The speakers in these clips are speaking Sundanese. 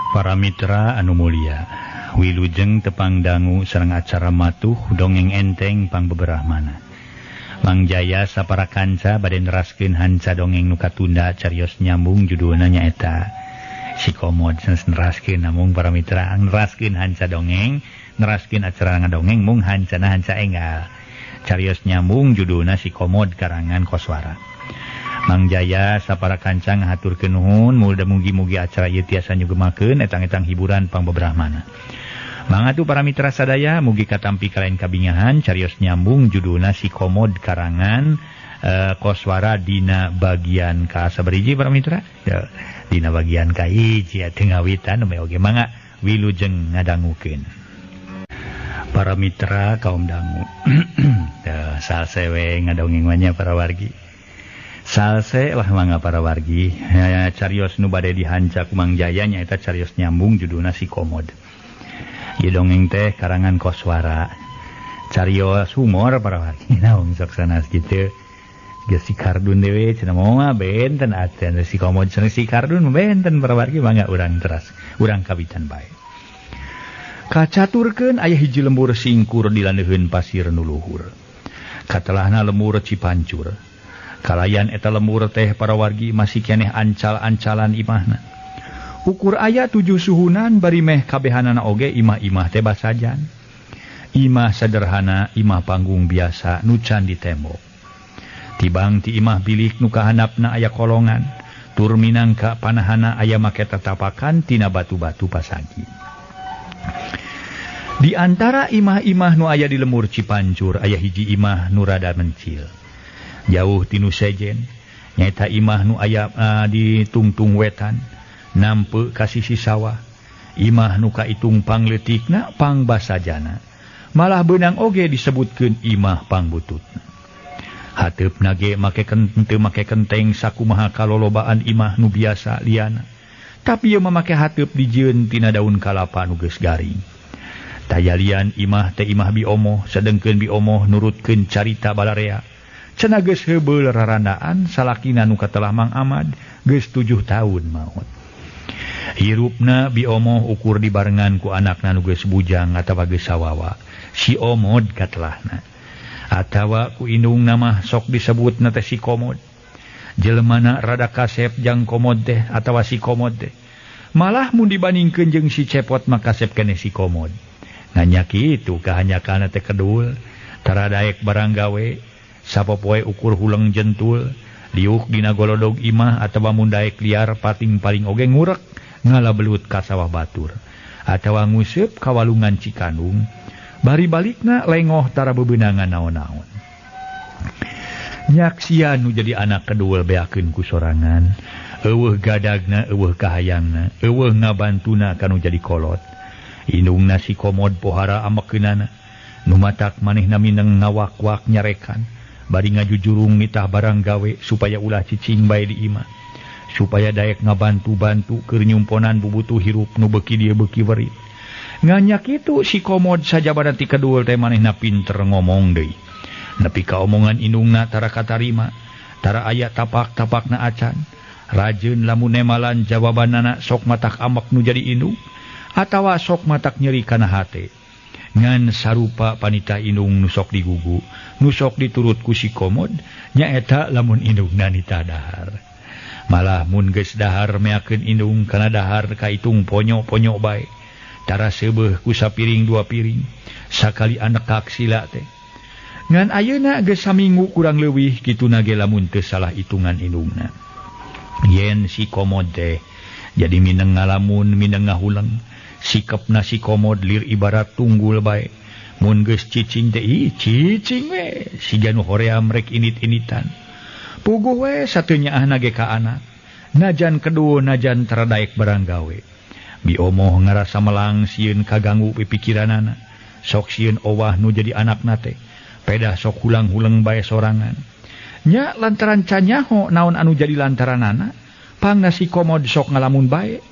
Para mitra anu mulia, wilujeng tepang dangu sareng acara matuh dongeng enteng pangbeberahmana. Mang Jaya sapara kanca bade neraskeun hanca dongeng nu katunda carios nyambung judulna nyaeta Si Komod. Sanes neraskeun namung para mitra neraskeun hanca dongeng, neraskeun acara ngadongeng mung hancana hanca enggal. Carios nyambung judulna Si Komod karangan Koswara. Mang Jaya sapara kanca ngahaturkeun nuhun, mudah mugi-mugi acara ieu tiasa nyugemakeun etang-etang hiburan pangbeberahmana. Mangga para mitra sadaya mugi katampi kalayan kabingahan carios nyambung judulna Si Komod karangan Koswara dina bagian ka sabariji para mitra. Ya, dina bagian ka hiji atuh ngawitan nembe oge mangga wilujeng ngadangukeun. Para mitra kaum dangu. Salse we ngadongeng mah nya para wargi. Salse lah mangga para wargi. Carios nu bade dihanca ku Mang Jaya nyaeta carios nyambung judulna Si Komod. Ieu dongeng teh karangan Koswara. Carios humor para wargi. Naon sok sanes kitu. Geus si Kardun dewe cenah moal benten atuh si Komod cenah si Kardun benten para wargi mangga urang teras. Urang kawitan bae. Kacaturkeun aya hiji lembur singkur di landeuheun pasir nu luhur. Katelahna lembur Cipancur. Kalayan eta lembur teh para wargi masih keneh ancal-ancalan imahna. Ukur aya 7 suhunan bari meh kabehanana oge imah-imah teh basajan. Imah sederhana, imah panggung biasa nu can ditembok. Tibang ti imah bilik nu kahandapna aya kolongan, tur minangka panahana aya make tatapakan tina batu-batu pasagi. Di antara imah-imah nu aya di lembur Cipancur aya hiji imah nu rada mencil. Jauh tinu sejen, nyaeta imah nu aya di tungtung wetan, nampe ka sisi sawah. Imah nu kaitung pangleutikna pangbasajana. Malah beunang oge disebutkeun imah pangbututna. Hateupna ge make teu make kenteng sakumaha kalolobaan imah nu biasa liana. Tapi ieu mah make hateup dijieun tina daun kalapa nu geus garing. Tayalian imah teh imah biomoh, sedengkeun biomoh nurutkeun carita balarea. Cenah geus heubeul rarandaan salakina nu katelah Mang Ahmad geus 7 tahun maot. Hirupna biomoh ukur dibarengan ku anakna nu geus bujang atawa geus sawawa, si Omod katelahna. Atawa ku indungna mah sok disebutna teh si Komod. Jelemana rada kasep jang Komod teh atawa si Komod teh. Malah mun dibandingkeun jeung si Cepot mah kasep keneh si Komod. Nanya kitu kahanyakalna teh kedul, tara daek barang gawe. Sapopoe ukur huleng jentul, liuk dina golodog imah atawa mun daek liar pating paling oge ngurek ngala belut ka sawah batur atawa nguseup ka walungan Cikandung, bari balikna lengoh tara bebenangan naon-naon. Nyaksian nu jadi anak kedul beakeun ku sorangan, eueuh gadagna, eueuh kahayangna, eueuh ngabantuna kanu jadi kolot. Indungna si Komod pohara amekeunana, nu matak manehna mineng ngawak-wak nyarekan. Bari ngajujurung nitah barang gawe supaya ulah cicing bae di imah, supaya daek ngabantu-bantu keur nyumponan bubutuh hirup nu beuki dieu beuki werit. Nganyak kitu si Komod sajabana ti kedul teh manehna pinter ngomong deui. Nepi ka omongan indungna tara katarima, tara aya tapak-tapakna acan. Rajeun lamun nemalan jawabanana sok matak amek nu jadi indung atawa sok matak nyeri kana hate. Ngan sarupa panita indung nu sok digugu, nu sok diturut ku si Komod, nyaeta lamun indungna nita dahar. Malah mun geus dahar meakeun indung kana dahar kaitung ponyo-ponyo bae. Tara seubeuh ku sapiring dua piring, sakali anekak sila teh. Ngan ayeuna geus saminggu kurang leuwih kituna ge lamun teu salah hitungan indungna. Yen si Komod teh jadi mineng ngalamun mineng ngahuleng. Sikepna si Komod lir ibarat tunggul bae. Mun geus cicing teh cicing we, siga nu hoream rek init-initan. Puguh we sateu nyaahna ge ka anak. Najan kedua najan tara daek barang gawe. Biomoh ngarasa melang sieun kaganggu pipikiranana. Sok sieun owah nu jadi anakna teh. Pedah sok hulang-huleng bae sorangan. Nya lantaran canyaho naon anu jadi lantaranana, pangna si Komod sok ngalamun bae.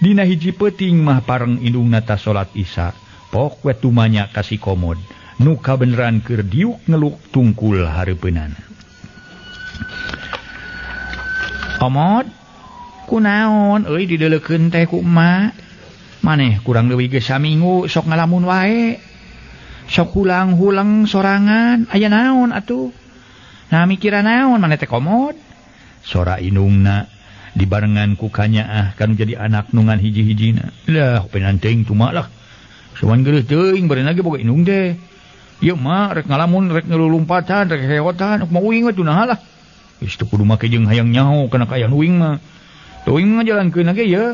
Dina hiji peuting mah pareng indungna ta salat Isya. Pok we tumanya ka si Komod nu kabeneran keur diuk ngeluk tungkul hareupeunana. Komod, kunaon euy dideulekeun teh ku emak? Maneh kurang leuwih geus saminggu sok ngalamun wae. Sok hulang-hulang sorangan aya naon atuh. Nah mikiran naon maneh teh komod. Sora indungna dibarengan ku kanyaah kanu jadi anak nungan hiji-hijina. Lah penanteng cuma lah. Sawan geureuh teuing barena ge boga indung teh. Ieu mah rek ngalamun rek ngelulumpatan rek heotan mah uing we tuh lah. Geus teu kudu make jeung hayang nyaho kana kaayaan uing mah. Teu uing mah ngajalankeun ge ye.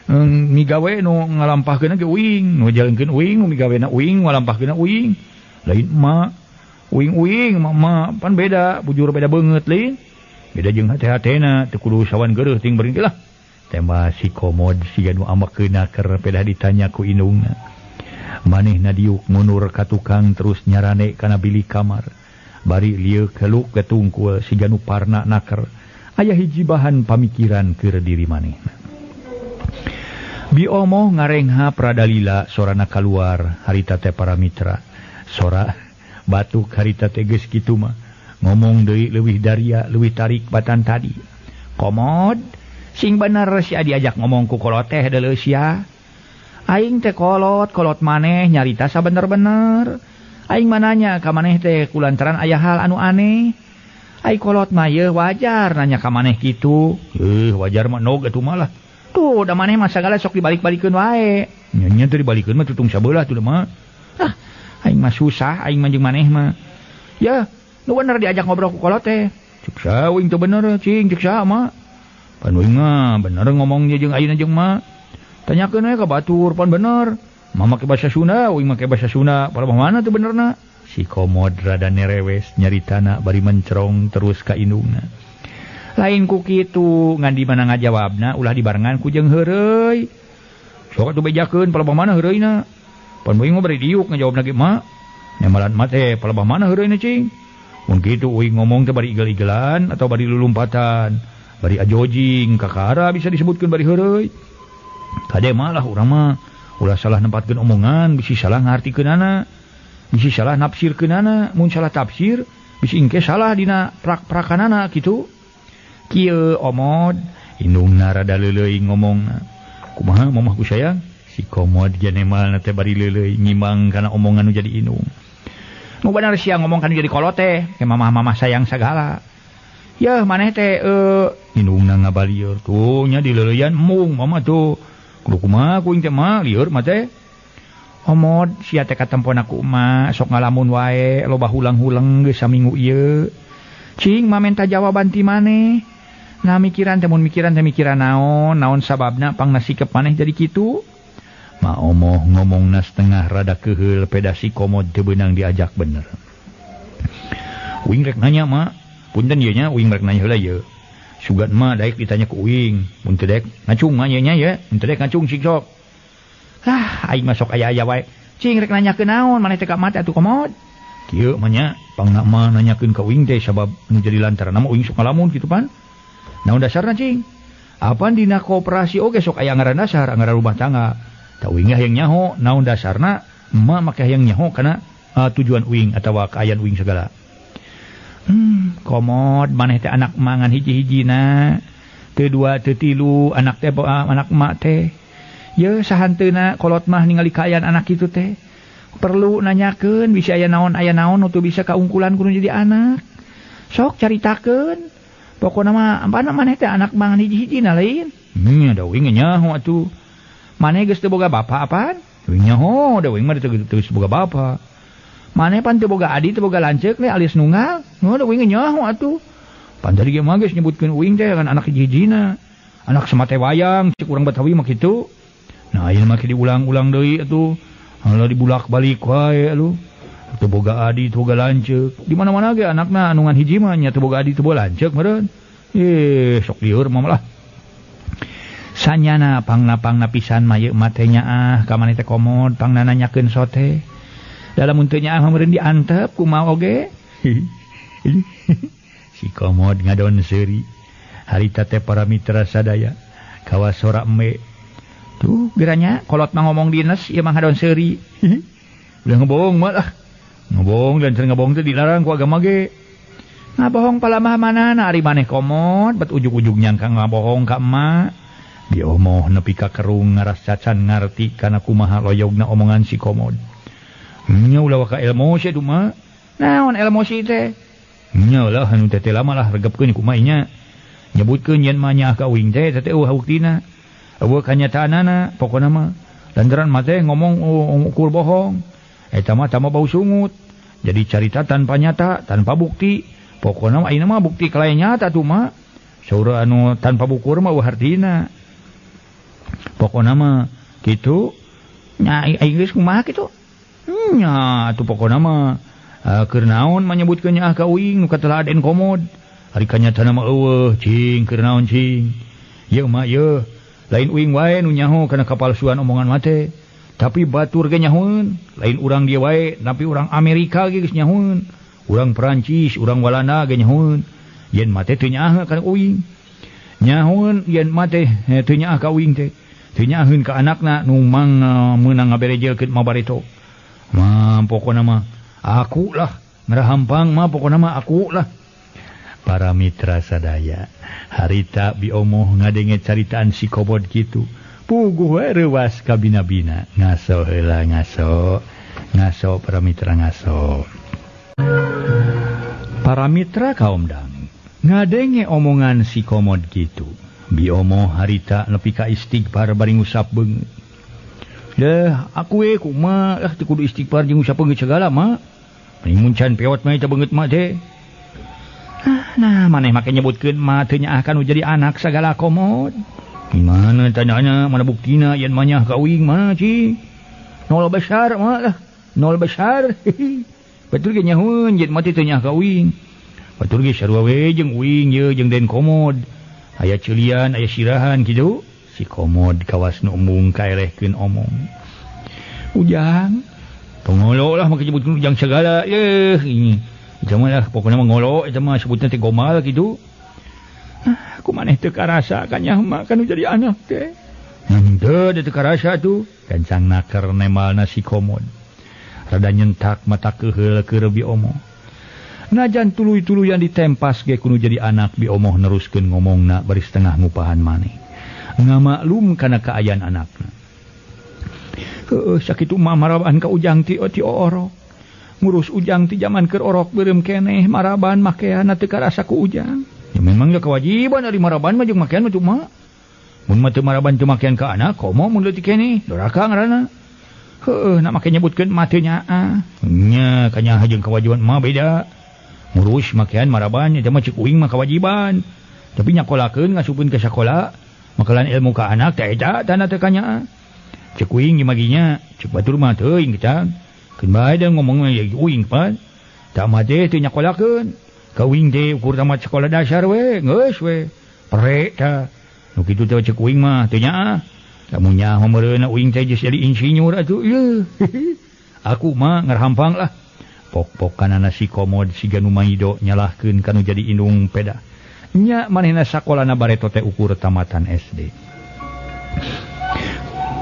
Migawe nu ngalampahkeun ge uing, nu ngajalankeun uing, nu migawena uing, ngalampahkeun uing. Lain emak uing-uing emak pan beda, bujur beda beungeut lain. Beda jeung hate-hatena teu kudu sawan geureuh ting beuring lah. Tema si komod siga nu ambekeuna keur pedah ditanya ku indungna. Manehna diuk mundur ka tukang terus nyarane kana bilik kamar. Bari lieuk heluk getungkul siga nu parna naker. Aya hiji bahan pamikiran keur diri manehna. Biomoh ngarengha pradalila sorana kaluar harita teh para mitra. Sora batuk harita teh geus kitu mah. Ngomong deui leuwih daria leuwih tarik batan tadi. Komod sing bener sia diajak ngomong ku kolot teh deuleu sia. Aing teh kolot, kolot maneh nyarita sabener-bener. Aing mananya ka maneh teh kulantaran aya hal anu aneh. Ai kolot mah yeuh wajar nanya ka maneh kitu. Wajar mah nog atuh mah lah. Tuh da maneh mah sagala sok dibalik-balikeun wae. Nya nya teh dibalikeun mah tutung sabelah tuh mah. Ah, aing mah susah aing mah jeung maneh mah. Yeuh, nu bener diajak ngobrol ku kolot teh. Cek saha uing teu bener cing, cek saha mah. Pan uing mah bener ngomong jeung ayeuna jeung mah. Tanyakeun we ka batur pan bener. Mah make basa Sunda, uing make basa Sunda, palebah mana teu benerna? Si komod rada nerewes nyaritana bari mencerong terus ka indungna. Lain ku kitu, ngan di mana ngajawabna ulah dibarengan ku jeung heureuy. Sok atuh bejakeun palebah mana heureuyna. Pan uing mah bari diuk ngajawabna ge mah. Nyamalan mah teh palebah mana heureuyna cing. Mun kitu uing ngomong teh bari igel-igelan atau bari lulumpatan, bari ajojing, kakara bisa disebutkeun bari heureuy. Kade malah urang mah ulah salah nempatkeun omongan, bisi salah ngartikeunana, bisi salah nafsirkeunana, mun salah tafsir bisi engke salah dina prak-prakanana kitu. Kieu omod indungna rada leuleuy ngomongna. Kumaha mamah ku sayang? Si komod genemalna teh bari leuleuy ngimbang kana omongan nu jadi indung. Nu bener sia ngomong kana jadi kolot teh, ke mamah-mamah sayang sagala. Yeuh maneh teh indungna ngabalieur tuh nya dileuleyan mung mama tuh. Kudu kumaha ku aing teh mah lieur mah teh. Omod sia teh katempona ku emak sok ngalamun wae loba hulang-huleng geus saminggu ieu. Cing mah menta jawaban ti maneh. Nah mikiran teh mun mikiran teh mikiran naon, naon sababna pangna sikep maneh jadi kitu. Ma omoh ngomongna setengah rada keheul peda si komod teu beunang diajak bener. Uing rek nanya mak, punten ieu nya uing rek nanya heula ieu. Sugan mah daek ditanya ku uing, mun teu daek ngacung mah ieu nya ye, mun teu daek ngacung cing sok. Ah, aing mah sok aya-aya wae. Cing rek nanyakeun naon maneh teh ka mate atuh komod. Kieu mah nya pangna mah nanyakeun ka uing teh sabab nu jadi lantaran mah uing sok ngalamun kitu pan. Naon dasarna cing? Apan dina koperasi oge sok aya ngaran dasar, anggaran rumah tangga. Ta uing hayang nyaho naon dasarna emak make hayang nyaho kana tujuan uing atawa kaayaan uing segala. Komod maneh teh anak mangan hiji-hijina teu dua teu tilu anak teh anak emak teh. Ye sahanteuna kolot mah ningali kaayaan anak kitu teh. Perlu nanyakeun bisa aya naon nu teu bisa kaungkulan kudu jadi anak. Sok caritakeun. Pokona mah ampana maneh teh anak mangan hiji-hijina lain. Da uing nyaho atuh. Maneh geus teu boga bapa apaan? Uing nyaho, da uing mah teu geus boga bapa. Maneh pan teu boga adi, teu boga lanceuk le alias nunggal. Nu da uing nyaho atuh. Pan tadi ge mah geus nyebutkeun uing teh kan anak hiji-hijina. Anak semate wayang cek urang Betawi mah kitu. Nah ayeuna mah diulang-ulang deui atuh. Halah dibulak-balik wae atuh. Teu boga adi, teu boga lanceuk. Di mana-mana ge anakna anu ngan hiji mah nya teu boga adi, teu boga lanceuk meureun. Sok lieur mah lah. Sanyana pangna-pangna pisan mah ieu mah teh nyaah ka maneh teh komod pangna nanyakeun sote. Dalam teu nyaah mah meureun diantep kumaha oge. Si komod ngadon seuri. Harita teh para mitra sadaya kawas sora eme. Tuh geranya kolot mah ngomong dinas ieu mah ngadon seuri. Udah ngebohong mah lah. Ngebohong dan sering ngebohong teh dilarang ku agama ge. Ngabohong palamah manana ari maneh komod bet ujug-ujug nyangka ngabohong ka emak. Biomoh nepi ka kerung ngaras cacan ngarti kana kumaha loyogna omongan si Komod. Nya ulah ka emosi atuh mah. Naon emosi teh? Nya ulah anu teh lama lah regepkeun kumaha nya. Nyebutkeun yen mah nyaah ka uing teh teh eueuh buktina. Eueuh kanyataanana pokona mah. Lantaran mah teh ngomong ukur bohong. Eta mah tambah bau sungut. Jadi carita tanpa nyata, tanpa bukti. Pokona mah ayeuna mah bukti kalayan nyata tuh mah. Saur anu tanpa bukur mah eueuh hartina. Pokona mah kitu nya aing geus kumaha kitu. Nya atuh pokona mah keur naon manyebutkeun nyaah ka uing nu katelah Den Komod. Ari kanyatana mah eueuh cing keur naon cing. Ieu mah ieu lain uing wae nu nyaho kana kapalsuan omongan mah teh. Tapi batur ge nyahoeun, lain urang dieu wae, tapi urang Amerika ge geus nyahoeun, urang Perancis, urang Walanda ge nyahoeun. Yen mah teh teu nyaah kana uing. Nyahoeun yen mah teh teu nyaah ka uing teh. Teu nyaaheun ka anakna nu mang meunang ngaberejelkeun mabareto. Mah pokona mah aku lah ngerahampang mah pokona mah aku lah. Para mitra sadaya, harita Biomoh ngadenge caritaan si Komod kitu. Puguh we reuwas ka bina-bina. Ngaso heula ngaso. Ngaso para mitra ngaso. Para mitra kaum dang ngadenge omongan si Komod kitu. Biomoh harita nepi ka istighfar bari ngusap beungeut. Deh, aku we kumaha lah teu kudu istighfar jeung ngusap beungeut segala mah. Mending mun can peot mah eta beungeut mah teh. Nah, maneh make nyebutkeun mah teu nyaah ka nu jadi anak sagala Komod. Gimana tandana, mana buktina yen mah nyaah ka uing mah cing. Nol besar mah lah, nol besar. Batur ge nyahoeun yen mah teu nyaah ka uing. Batur ge sarua we jeung uing ye jeung Den Komod. Aya ceulian, aya sirahan kitu. Si Komod kawas nu embung kaelehkeun omong. Ujang, tong ngolo lah make nyebutkeun ujang segala yeuh ini. Eta mah lah pokona mah ngolo eta mah sebutna teh gomal kitu. Ah, ku maneh teu karasa ka nyaah mah kan jadi anak teh. Henteu teu karasa tuh. Gancang naker nemalna si Komod. Rada nyentak mata keuheul keur Biomoh. Najan tuluy-tuluyan ditempas ge kudu jadi anak Biomoh neruskeun ngomongna bari setengah ngupahan maneh. Ngamaklum kana kaayaan anakna. Heueuh sakitu mah maraban ka ujang ti orok. Ngurus ujang ti jaman keur orok beureum keneh maraban makeanna teu karasa ku ujang. Ya memang da kewajiban ari maraban mah jeung makean mah cuma. Mun mah teu maraban teu makean ka anak komo mun leutik keneh doraka ngaranna. Heueuh nak make nyebutkeun mah teu nyaah. Nya kanyaah jeung kewajiban mah beda. Ngurus makean maraban eta mah ceuk uing mah kewajiban. Tapi nyakolakeun ngasupkeun ka sakola makalan ilmu ka anak teh eta tanda teu kanyaah. Ceuk uing maginya ceuk batur mah teuing kita. Keun bae da ngomong mah uing pan. Tak mah teh teu nyakolakeun. Ka uing teh ukur tamat sekolah dasar we, geus we. Perek tah. Nu kitu teh ceuk uing mah teu nyaah. Lamun nyaah meureunna uing teh geus jadi insinyur atuh ieu. Aku mah ngarhampang lah. Pok-pokanana si Komod siga nu maido nyalahkeun kanu jadi indung peda. Nya manehna sakolana bareto teh ukur tamatan SD.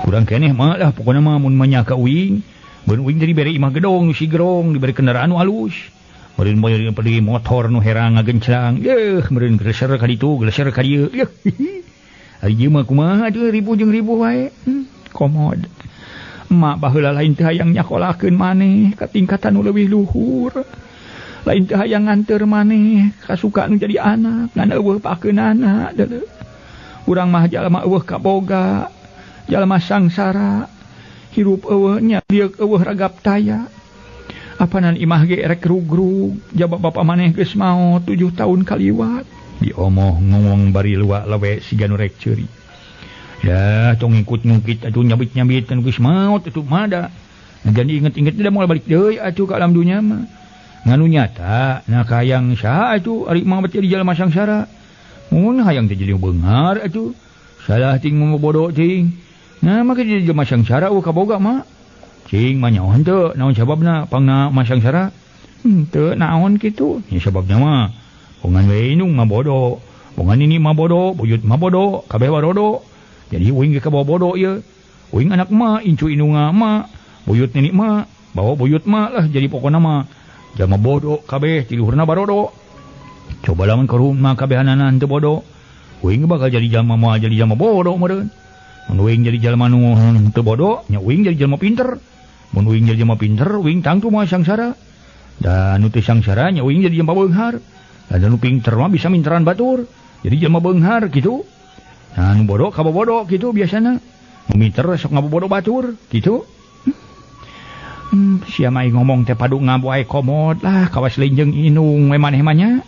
Kurang keneh mah lah pokona mah mun mah ka uing, beun uing teh dibere imah gedong si gerong, dibere kendaraan nu alus. Meureun meureun pergi motor nu herang ngagenclang. Yeuh, meureun gleser ka ditu, gleser ka dieu. Yeuh. Ari ieu mah kumaha atuh ribu jeung ribu wae. Komod. Mak baheula lain teh hayang nyakolakeun maneh ka tingkatan nu leuwih luhur. Lain teh hayang nganteur maneh kasuka nu jadi anak, ngan eueuh pakeunana deuleu. Urang mah jalma eueuh kaboga, jalma sangsara, hirup eueuh nya dieu eueuh ragap taya. Apanan imah ge rek rugrug, jaba bapa maneh geus maot 7 tahun kaliwat. Biomoh ngomong bari luak lewe siga nu rek ceuri. Ya, tong ngikut ngungkit atuh nyabit-nyabit kan geus maot atuh mah da. Jadi inget-inget da moal balik deui atuh ka alam dunya mah. Nganu nyata, nah hayang saha atuh ari mah jadi jalma sangsara. Mun hayang teh jadi beunghar atuh. Salah ting mun bodoh ting. Nah mah jadi jalma sangsara eueuh kaboga mah. Cing mah nyaho henteu naon sababna pangna mah sangsara? Henteu naon kitu. Nya sababna mah bongan we indung mah bodoh. Bongan ini mah bodoh, buyut mah bodoh, kabeh barodo. Jadi uing ge kabawa bodoh ieu. Uing anak mah, incu indunga mah, buyut nenek mah, bawa buyut mah lah jadi pokona mah jalma bodoh kabeh ti luhurna barodo. Coba lamun ka rumah kabehanana henteu bodoh. Uing bakal jadi jalma moal jadi jalma bodoh meureun. Mun uing jadi jalma nu teu bodoh nya uing jadi jalma pinter. Mun uing jadi jalma pinter uing tangtu moal sangsara. Dan nu teu sangsara nya uing jadi jalma beunghar. Dan nu pinter mah bisa minteran batur. Jadi jalma beunghar kitu. Nah nu bodoh kabobodoh kitu biasana. Nu minter sok ngabobodoh batur kitu. Sia mah ngomong teh padu ngabu ae komod lah kawas lain jeung indung we maneh mah nya.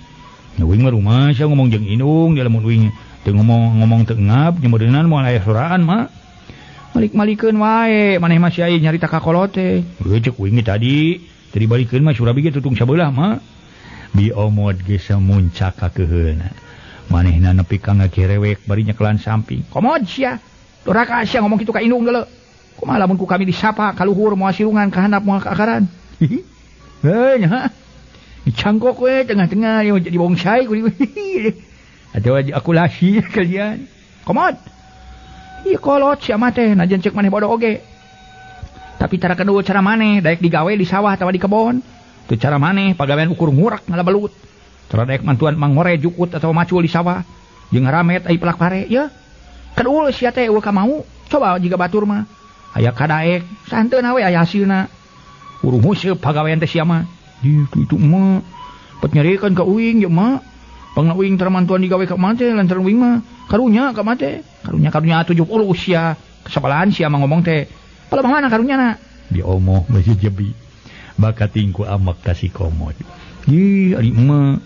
Uing mah rumah sia ngomong jeung indung dia lamun uing teu ngomong teu ngap nya meureunnan moal aya soraan mah. Malik-malikeun wae maneh mah sia nyarita ka kolot teh. Heuh ceuk uing tadi teu dibalikeun mah Surabi ge tutung sabelah mah. Bi omod ge samuncak ka keuheulna. Manehna nepi ka ngagerewek bari nyekelan samping. Komod sia. Doraka sia ngomong kitu ka indung geuleuh. Kumaha lamun ku kami disapa ka luhur moal sirungan ka handap moal ka akaran. Heuh nya. Cangkok we tengah-tengah yang jadi bongsai ku. Atau aku lasi kalian. Komod. Ieu kolot sia mah teh najan ceuk maneh bodoh oge. Tapi cara kedua cara maneh daek digawe di sawah atawa di kebon. Teu cara maneh pagawean ukur ngurak ngala belut. Cara daek mantuan mangore jukut atawa macul di sawah jeung ngaramet ai pelak pare ye. Kedua sia teh eueuh ka mau. Coba jiga batur mah. Aya kadaek santeun we aya hasilna. Urung huseup pagawean teh sia mah. Di itu mah pet nyeriekan ka uing ye mah. Pangna uing tara mantuan digawe ka mah teh lantaran uing mah karunya ka mah teh. Karunya karunya 70 sia. Kesabalahan sia mah ngomong teh. Palebah mana karunyana? Diomoh masih jebi. Bakating ku amak ka si komod. Ih ari emak.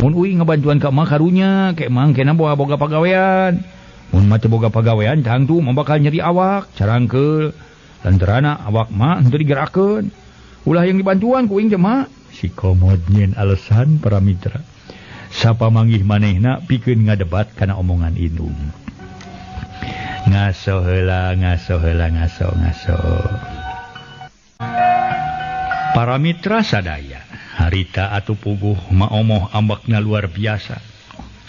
Mun uing ngabantuan ka emak karunya ke emang kena boga pagawean. Mun mah teu boga pagawean tangtu mah bakal nyeri awak, carangkeul. Lantaranna awak mah henteu digerakeun. Ulah yang dibantuan ku uing teh mah. Si komod nyeun alasan para mitra. Sapa manggih manehna pikeun ngadebat kana omongan indung. Ngaso heula, ngaso heula, ngaso, ngaso. Para mitra sadaya, harita atuh puguh maomoh ambakna luar biasa.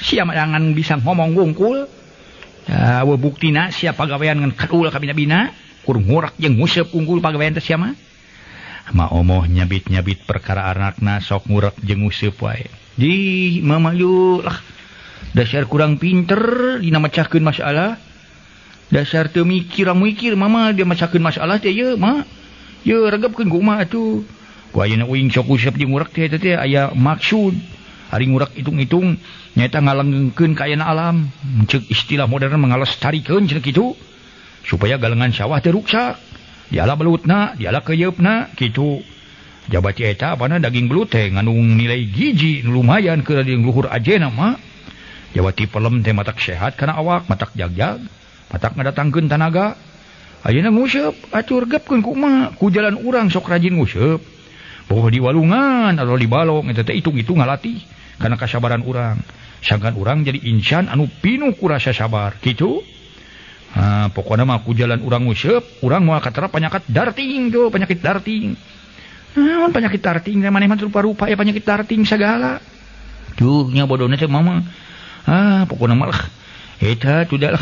Sia mah jangan bisa ngomong wungkul. Ya, we buktina sia pagawean ngan kadul ka bina-bina, kur ngurak jeung nguseup unggul pagawean teh sia mah. Maomoh nyabit-nyabit perkara anakna sok ngurak jeung nguseup wae. Di mama yu lah dasar kurang pinter dina mecahkeun masalah. Dasar teu mikir mikir mama dia mecahkeun masalah teh ye ma. Ye regepkeun ku mah atuh. Ku ayeuna uing sok useup jeung ngurak teh eta teh aya maksud. Ari ngurak hitung-hitung nyaeta ngalanggengkeun kaayaan alam. Ceuk istilah modern mengalestarikeun cenah kitu supaya galengan sawah teu ruksak. Diala belutna, diala keyeupna kitu. Jabati eta apana daging belut teh ngandung nilai gizi nu lumayan keur di luhur ajena mah. Jabati pelem teh matak sehat kana awak, matak jagjag, matak ngadatangkeun tanaga. Ayeuna nguseup atuh regepkeun ku emak, ku jalan urang sok rajin nguseup. Boh di walungan atau di balong eta teh hitung-hitung ngalatih kana kasabaran urang. Sangkan urang jadi insan anu pinuh ku rasa sabar kitu. Ha, pokona mah ku jalan urang nguseup, urang moal katara penyakit darting tuh, penyakit darting. Naon penyakit darting teh maneh mah rupa-rupa ya penyakit darting segala. Duh nya bodona teh mama. Ah, pokona mah lah. Eta tuh lah.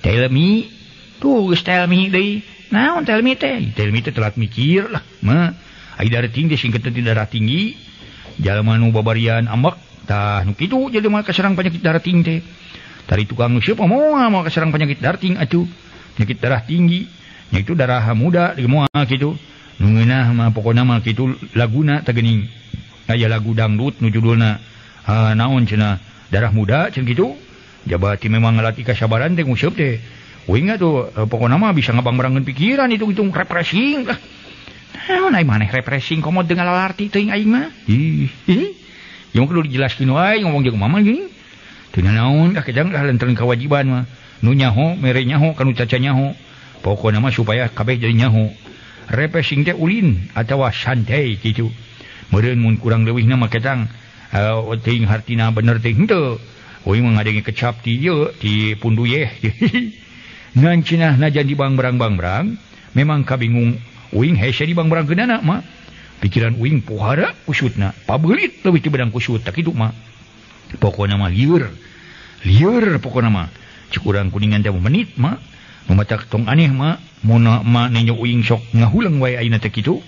Tell me. Tuh geus tell me deui. Naon tell me teh? Tell me teh telat mikir lah. Mah ai darting teh singkatna ti darah tinggi. Jalma nu babarian ambek tah nu kitu jadi mah kaserang penyakit darah tinggi teh. Tari tukang nguseup moal moal kaserang penyakit darting atuh. Penyakit darah tinggi, nya itu darah muda moal kitu. Nu ngeunah mah pokona mah kitu laguna teh geuning. Aya lagu dangdut nu judulna naon cenah darah muda cenah kitu. Jabati memang ngalatih kasabaran teh nguseup teh. Uing atuh pokona mah bisa ngabang-barangkeun pikiran hitung-hitung refreshing lah. Naon ai maneh refreshing komo teu ngalarti teuing aing mah. Ih, ih. Ieu mah kudu dijelaskeun wae ngomong jeung mama geuning. Teu naon ah kejang lah lantaran kewajiban mah. Nu nyaho mere nyaho kanu caca nyaho. Pokona mah supaya kabeh jadi nyaho. Refreshing teh ulin atawa santai kitu. Meureun mun kurang leuwihna mah ketang teuing hartina bener teh henteu. Uing mah ngadenge kecap ti ieu ti punduyeh. Ngan cenah najan di bangbrang-bangbrang memang kabingung uing hese di bangbrangkeunana mah. Pikiran uing pohara kusutna, pabeulit leuwih ti bedang kusut tah kitu mah. Pokona mah lieur. Lieur pokona mah. Cek urang kuningan teh menit mah. Mematak tong aneh mah, mun mah nenjo uing sok ngahuleng wae ayeuna teh kitu.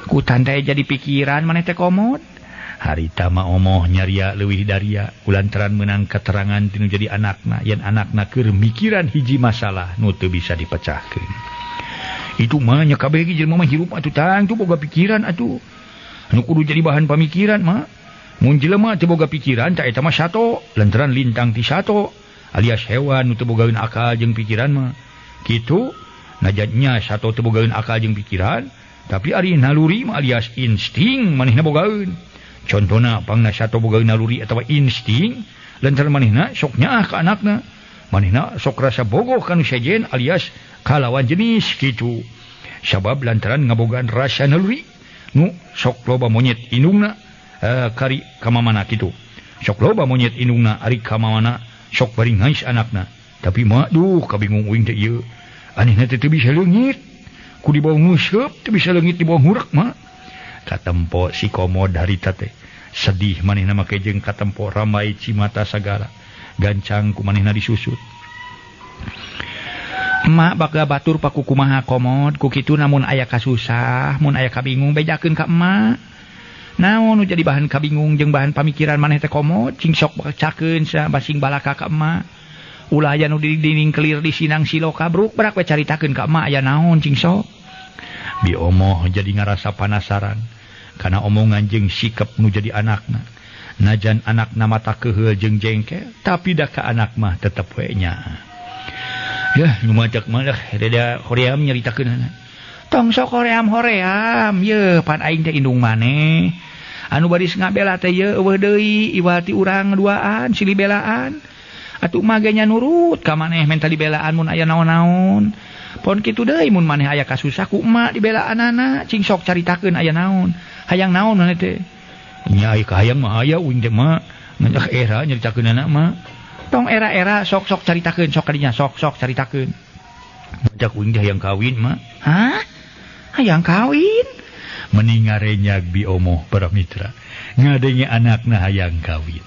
Ku tante jadi pikiran maneh teh komod. Harita mah omoh nyaria leuwih daria kulantaran meunang keterangan tinu jadi anakna yen anakna keur mikiran hiji masalah nu teu bisa dipecahkeun. Itu mah nya kabeh ge jelema mah hirup atuh tang tu boga pikiran atuh. Anu kudu jadi bahan pamikiran mah. Mun jelema teu boga pikiran ta eta mah sato lantaran lintang ti sato alias hewan nu teu bogaeun akal jeung pikiran mah. Kitu najatnya sato teu bogaeun akal jeung pikiran tapi ari naluri mah alias insting manehna bogaeun. Contohna pangna sato bogaeun naluri atawa insting lantaran manehna sok nyaah ka anakna. Manehna sok rasa bogoh ka nu sejen alias kalawan jenis kitu. Sabab lantaran ngabogaan rasa naluri nu sok loba monyet indungna kari ka mamana kitu. Sok loba monyet indungna ari ka mamana sok bari ngais anakna. Tapi mah duh kabingung uing teh ieu. Anehna teh teu bisa leungit. Ku dibawa nguseup teu bisa leungit dibawa ngurek mah. Katempo si Komod harita teh sedih manehna make jeung katempo ramai cimata sagala gancang ku manehna disusut. Emak bakal batur paku kumaha Komod ku kitu namun aya kasusah mun aya kabingung bejakeun ka emak. Naon nu jadi bahan kabingung jeung bahan pamikiran maneh teh Komod cing sok bacakeun sa basing balaka ka emak. Ulah aya nu didining kelir di sinang siloka bruk brak we caritakeun ka emak aya naon cing sok. Bi omoh jadi ngarasa panasaran kana omongan jeung sikap nu jadi anakna. Najan anakna mata keheul jeung jengkel tapi da ka anak mah tetep we nya. Yah nu macak mah lah rada hoream nyaritakeunana. Tong sok hoream-hoream yeuh pan aing teh indung maneh. Anu baris ngabela teh yeuh eueuh deui iwal ti urang duaan silih belaan. Atuh mah ge nya nurut ka maneh menta dibelaan mun aya naon-naon. Pon kitu deui mun maneh aya kasusah ku emak dibelaanana cing sok caritakeun aya naon. Hayang naon maneh teh? Nya aya kahayang mah aya uing teh mah ngan era nyaritakeunana mah. Tong era-era sok-sok caritakeun sok kadinya sok-sok caritakeun. Macak uing teh hayang kawin mah. Hah? Hayang kawin? Mending ngarenyag bi omoh para mitra. Ngadenge anakna hayang kawin.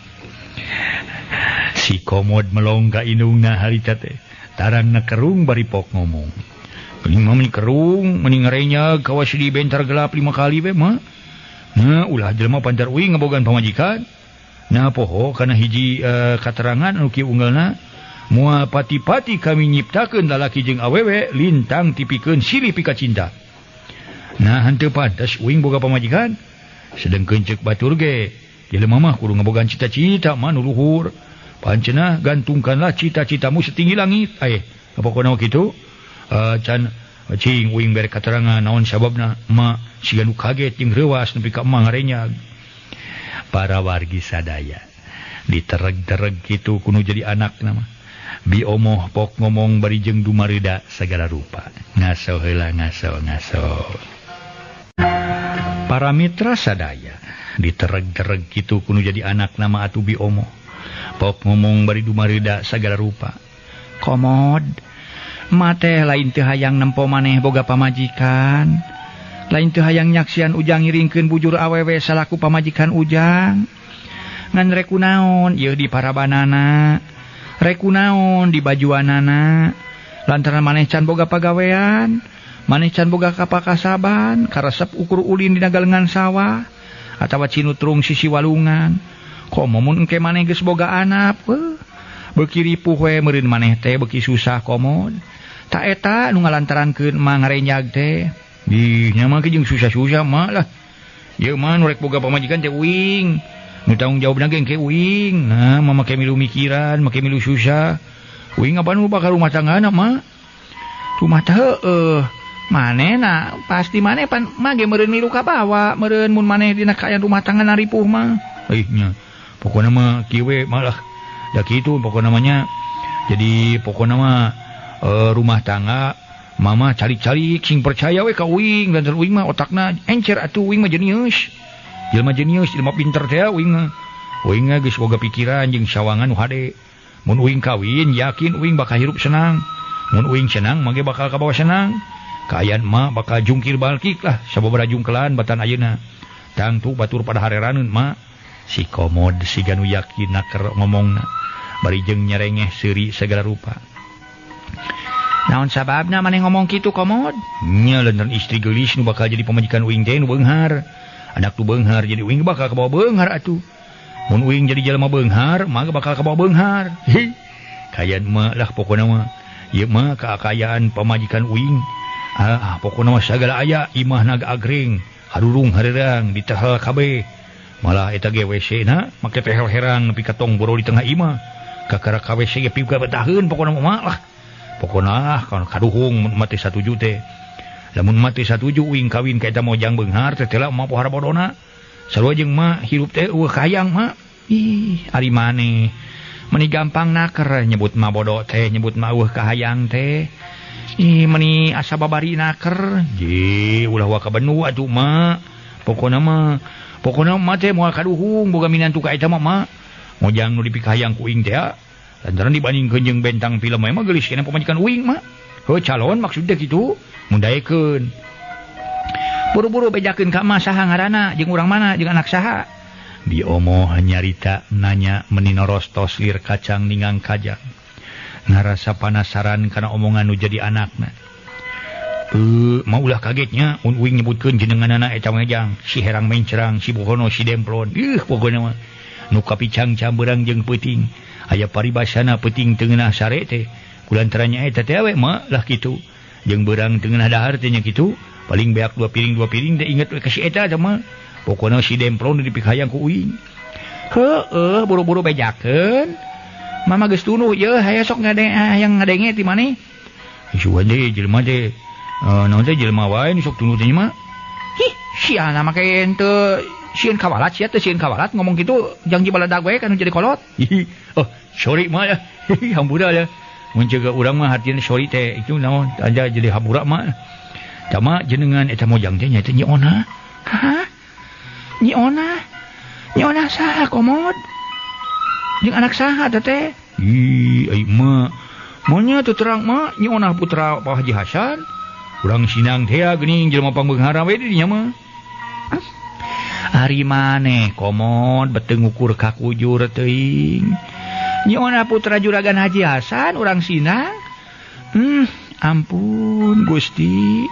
Si Komod melong ka indungna harita teh. Tarangna kerung bari pok ngomong. Mending mah kerung, mending ngarenyag kawas di bentar gelap 5 kali we mah. Nah, ulah jelema pancar uing ngabogaan pamajikan. Nah poho kana hiji katerangan anu kieu unggalna moal pati-pati kami nyiptakeun lalaki jeung awewe lintang tipikeun silih pikacinta. Nah henteu pantes uing boga pamajikan. Sedengkeun ceuk batur ge jelema mah kudu ngabogaan cita-cita mah nu luhur. Pancenah gantungkanlah cita-citamu setinggi langit. Pokona kitu can cing uing bere katerangan naon sababna ma siga nu kaget jeung reuas nepi ka emak ngarenyag. Para wargi sadaya ditereg-tereg kitu kudu jadi anak nama. Bi omoh pok ngomong bari jeung dumareuda segala rupa. Ngaso heula ngaso ngaso. Para mitra sadaya ditereg-tereg kitu kudu jadi anak nama atuh bi omoh. Pok ngomong bari dumareuda segala rupa. Komod mate lain teu hayang nempo maneh boga pamajikan. Lain teu hayang nyaksian Ujang ngiringkeun bujur awewe salaku pamajikan Ujang. Ngan rek kunaon ieu di parabanana, rek kunaon di bajuanana. Lantaran maneh can boga pagawean, maneh can boga kapakasaban, karesep ukur ulin dina galengan sawah atawa cinutrung sisi walungan. Komo mun engke maneh geus boga anak, beuki ripuh we meureun maneh teh beuki susah Komod. Ta eta nu ngalantarankeun mah ngarenyag teh. Ih, nya mah jeung susah-susah mah lah. Ieu mah nu rek boga pamajikan teh uing. Nu tanggung jawabna ge engke uing. Nah, mah make milu mikiran, make milu susah. Uing apa nu bakal rumah tanggana mah? Rumah teh heueuh. Manehna pasti maneh pan mah ge meureun milu kabawa, meureun mun maneh dina kaayaan rumah tangga naripuh mah. Ih nya. Pokona mah kieu we malah. Da kitu pokona mah nya. Jadi pokona mah rumah tangga mama calik-calik sing percaya we ka uing dan uing mah otakna encer atuh uing mah jenius. Jelema jenius, jelema pinter teh uing mah. Uing mah geus boga pikiran jeung sawangan nu hade. Mun uing kawin yakin uing bakal hirup senang. Mun uing senang mah ge bakal kabawa senang. Kaayaan mah bakal jungkir balkik lah sababaraha jungkelan batan ayeuna. Tangtu batur pada hareraneun mah. Si Komod siga nu yakin naker ngomongna bari jeung nyerengeh seuri segala rupa. Naon sababna maneh ngomong kitu Komod? Nya lantaran istri geulis nu bakal jadi pamajikan uing teh nu beunghar. Anak tu beunghar jadi uing bakal kabawa beunghar atuh. Mun uing jadi jelema beunghar, mah bakal kabawa beunghar. Kayan mah lah pokona mah. Ieu mah kaayaan pamajikan uing. Ah, pokona mah sagala aya imah naga agreng, harurung hareurang ditehel kabeh. Malah eta ge WC na make tehel herang nepi ka tong boro di tengah imah. Kakara ka WC ge piuka betaheun pokona mah lah. Pokona ah kaduhung mun mati satuju teh. Lamun mati satuju uing kawin ka eta mojang beunghar teh teh mah pohara bodona. Sarua jeung mah hirup teh eueuh kahayang mah. Ih, ari maneh meni gampang naker nyebut mah bodo teh, nyebut mah eueuh kahayang teh. Ih, meni asa babari naker. Je, ulah waka benu atuh mah. Pokona mah teh moal kaduhung boga minantu ka eta mah mah. Mojang nu dipikahayang ku uing teh lantaran dibandingkeun jeung bentang film mah geulis keneh pamajikan uing mah. Heuh calon maksudna kitu mun daekeun. Buru-buru bejakeun ka emak saha ngaranna jeung urang mana jeung anak saha. Diomoh nyarita nanya meni norostos lir kacang ningang kajang. Ngarasa panasaran kana omongan nu jadi anakna. Mau ulah kagetnya un uing nyebutkeun jenenganana eta mejang si herang mencerang si bohono si demplon. Ih pokona mah nu kapicang camberang jeung peuting. Aya paribasana peuting teu ngeunah sare teh. Kulantarannya eta teh we mah lah kitu. Jeung beurang teu ngeunah dahar teh nya kitu. Paling beak dua piring teh inget we ka si eta teh mah. Pokona si demplon dipikahayang ku uing. Heueuh buru-buru bejakeun. Mama geus tunuh yeuh aya sok hayang ngadenge ti maneh. Isuan deui jelema teh. Naon teh jelema wae nu sok tunuh teh mah. Hih, siana make henteu sieun kawalat sia teh sieun kawalat ngomong kitu jang baladag we kan jadi kolot. Oh, sorry mah ya. Hampura ya. Mun jaga urang mah hartina sorry teh itu naon aja jadi hampura mah. Tama jenengan eta mojang teh nya teh Nyi Ona. Hah? Nyi Ona? Nyi Ona saha komod? Jeung anak saha teh? Ih, ai mah. Monya teu terang mah Nyi Ona putra Pak Haji Hasan. Urang Sinang teh geuning jelema pangbeunghar we di dinya mah. Ari maneh komod beteu ngukur ka kujur teuing. Nyi Ona putra Juragan Haji Hasan urang Sinang. Ampun Gusti.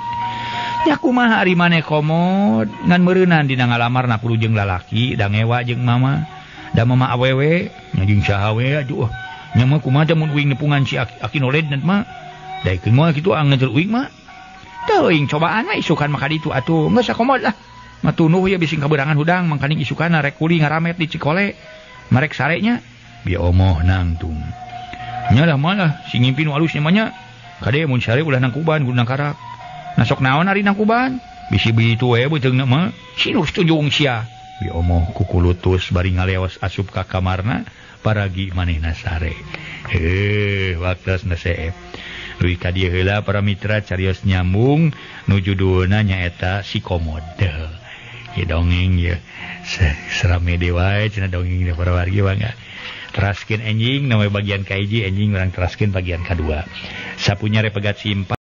Nya kumaha ari maneh komod ngan meureunan dina ngalamarna kudu jeung lalaki da ngewa jeung mama. Da mama awewe nya jeung saha we aduh. Nya mah kumaha teh mun uing nepungan si aki noled mah. Daekeun mah kitu angeun uing mah. Teuing cobaan mah isukan mah ka ditu atuh geus sakomod lah. Matunuh ya bising kaberangan hudang mangkaning isukana rek kuli ngaramet di Cikole. Marek sarenya bi omoh nangtung. Nya lah malah si ngimpi nu alus nya mah nya. Kade mun sare ulah nangkuban kudu nangkarak. Nah sok naon ari nangkuban? Bisi bitu we beuteungna mah. Sinus tunjung sia. Bi omoh kukulutus bari ngaleos asup ka kamarna paragi manehna sare. Heuh waktosna seep. Duwi ka dieu heula para mitra carios nyambung nu judulna nyaeta si komod. Ieu dongeng ieu. Serame deui wae cenah dongeng ieu para wargi bangga. Teraskeun enjing namanya bagian ka hiji enjing urang teraskeun bagian kadua. Sapunya repegat simpan.